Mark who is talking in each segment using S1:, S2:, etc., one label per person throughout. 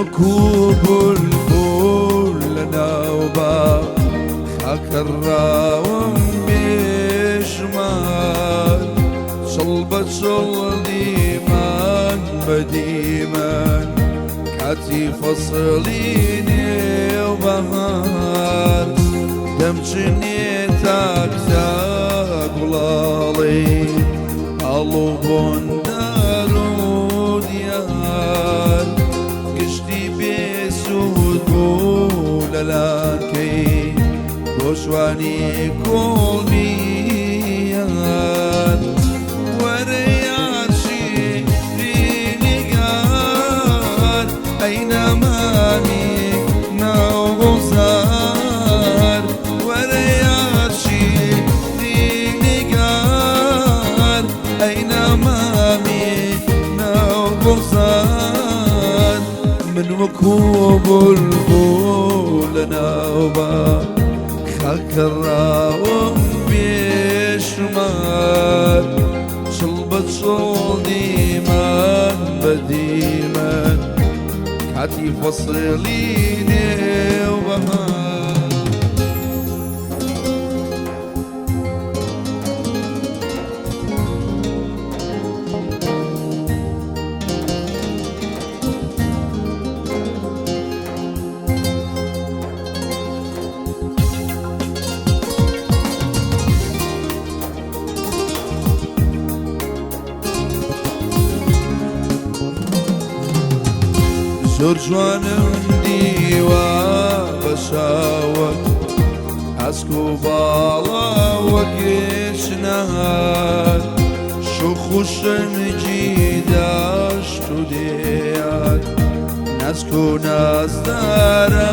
S1: وەکو بولبول لە ناو باغ خاکەڕاوم بێشمار، چڵ بە چڵ دیمەن بە دیمەن، کاتی فەسڵی نێو بەهار، دەمچنێ تاک تاک گوڵاڵی ئاڵ و بۆندار و دیار، گشتی بێسوود بوو لە لانکەی بۆ جوانی کوڵمی یار. وەرە یار شیرین نیگار، ئەی نەمامی ناو گوڵزار. وەرە یار شیرین نیگار، ئەی نەمامی ناو گوڵزار. من وەکو بولبول لە ناو باغ خاکەڕاوم بێشمار، چڵ بە چڵ دیمەن بە دیمەن، کاتی فەسڵی نێو بەهار. زۆر جوانم دیوە بە چاوەک، ئاسک و باڵا وەک چنار، شۆخ و شەنگی داشت و دێیات، ناسک و نازدارە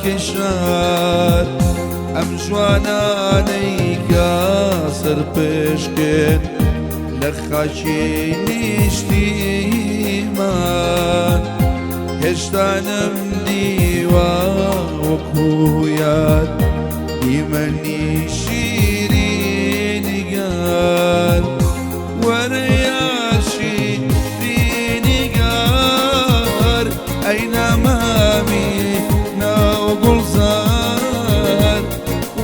S1: کێشار. ئەم جوانانەی کە سەرپشکێن لە خاکی نیشتیمان، هێشتا نەمدیوە وەکو یاد دیمەنی شیرین نیگار. وەرە یار شیرین نیگار، ئەی نەمامی ناو گوڵزار.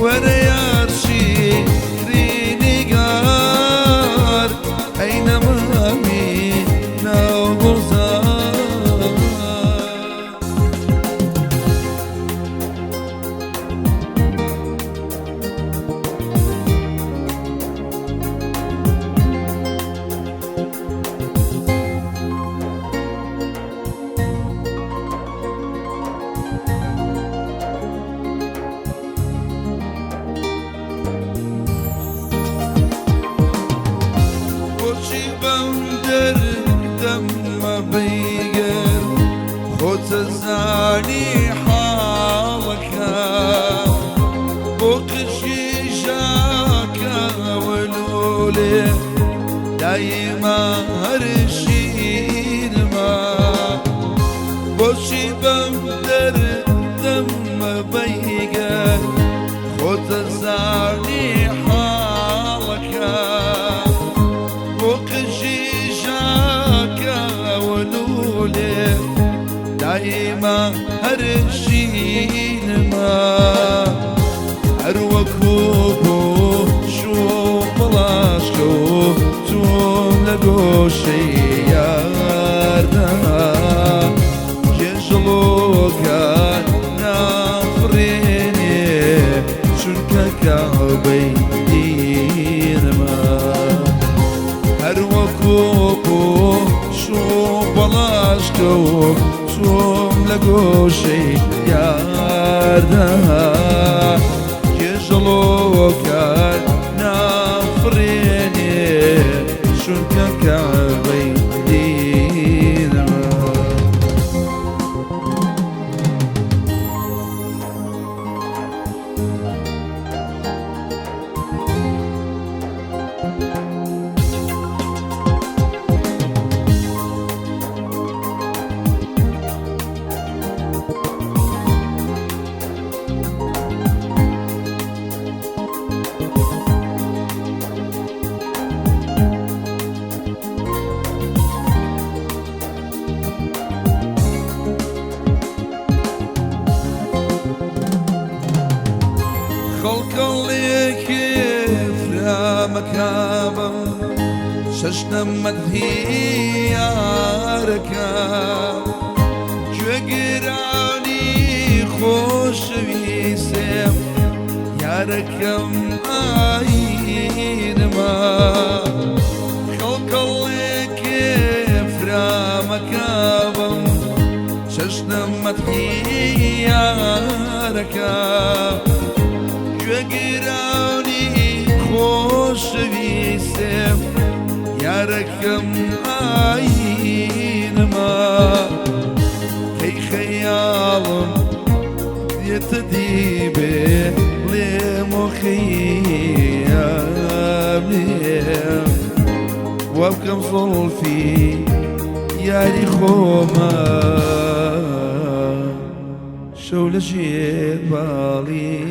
S1: وەرە یار شیرین نیگار، ئەی نەمامی ناو گوڵزار. بۆچی بەم دەردەمە بەیگەر، خۆتە زانی حاڵەکە، بۆ قژی ژاکەوە لۆلێ دایما هەر شیرما. بۆچی بەم دەردەمە بەیگەر، خۆتە زانی حاڵەکە، بۆ قژی ژاکەوە لولێ دایما هەر شینما. هەر وەکو بۆ شوو بڵاشکە و تۆم لە گۆشەی یاردا، گێژڵۆکان نافڕێنێ چونکە کەعبەی دینما. هەر وەکو بۆ شوو بەڵاشکە و تۆم لە گۆشەی یاردا، گێژڵۆکان نافڕێنێ چونکە کەعبەی دینما. چەشنە مەدحی یارەکە گوێگرانی خۆشەویستێم یارەکەم ئاینما خەڵکەڵێکێ فرامەکەبم چەشنە مەدحی یارەکە گوێگرانی خۆشەویستێم یارەکەم ئاینما کەی خەیاڵم دێتە دیبێ لێم و خیامێ وا بکەم زوڵفی یاری خۆمە شەو لە ژێر باڵی.